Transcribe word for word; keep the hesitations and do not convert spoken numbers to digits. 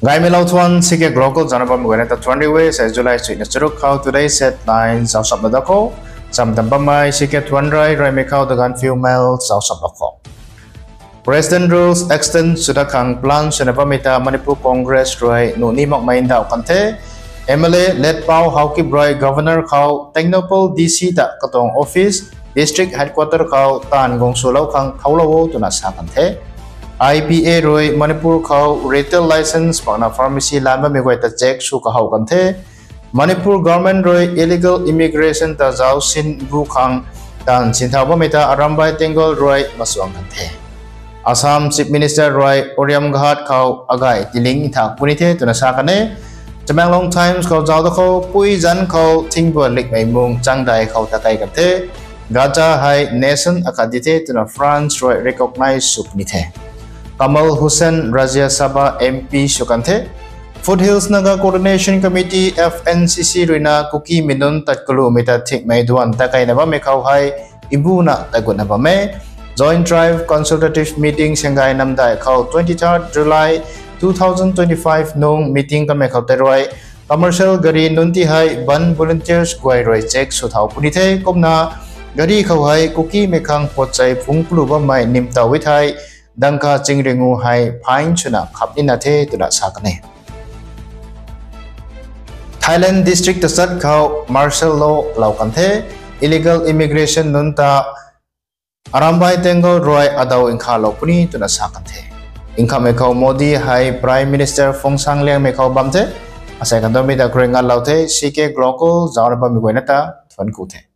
Kaimei lou thuan C K Global zana bammei guayna ta thuan ri e. Sei July chuina charuk khou today's headlines zauc sapna da khou. Cham tam bammei C K thuan rui ruimei khou ta ganv fiu mel zauc sapna khou. President rules extend swna khang plan swna bammei ta Manipur Congress rui nuh ni makmei ndauh kan the. M L A Letpao Haokip rui Governor khou Tengnoupal D C ta katuang office, district headquarter khou taanv guang swlou khang thoulou o twna sa kan the. I P A rui Manipur khou retail license pakna pharmacy lan bammei guay ta check sw kahow kan the. Manipur government rui illegal immigration ta zauc sin bu khang taanv sinthau bammei ta Arambai Tenggol rui masuang kan the. Assam Chief Minister rui Uriamghat khou agay tiling thak puni the twna sa kan e. Tamenglong Times khou zauc da khou pui zanc khou thingbuan likmei mung changdai khou ta kai kan the. Gaza hei nation akhat di the twna France rui recognize sw puni the. Kamal Hussain Rajya Sabha M P sw kan the. Foothills Naga Coordination Committee, F N C C ruina Kukimei nunc tat kalumei ta thikmei duan ta kaina bammei khou hei ibuna ta gutna bam e. Joint Tribe Consultative Meeting Shanghai namdai khou twenty-third July two thousand twenty-five nung meeting kanmei khou tei rui commercial gari nunc ti hei ban volunteers guay rui check sw thau puni the. Kumna gari khou hei Kukimei khang potchei phungc kalu bammei nimtaw e thei dangka chingringu hei fine swna khap nina the twna sa kan e. Thailand district ta chat khou martial law lou kan the. Illegal immigration nunc ta Arambai Tenggol rui adaw nkhalou puni twna sa kan the. Nkhamei khou Modi hei Prime Minister phungsang liangmei khou bam the. Asei kandamei ta khrui ngatlou the. C K Global zaucna bammei guayna ta thuan ku the.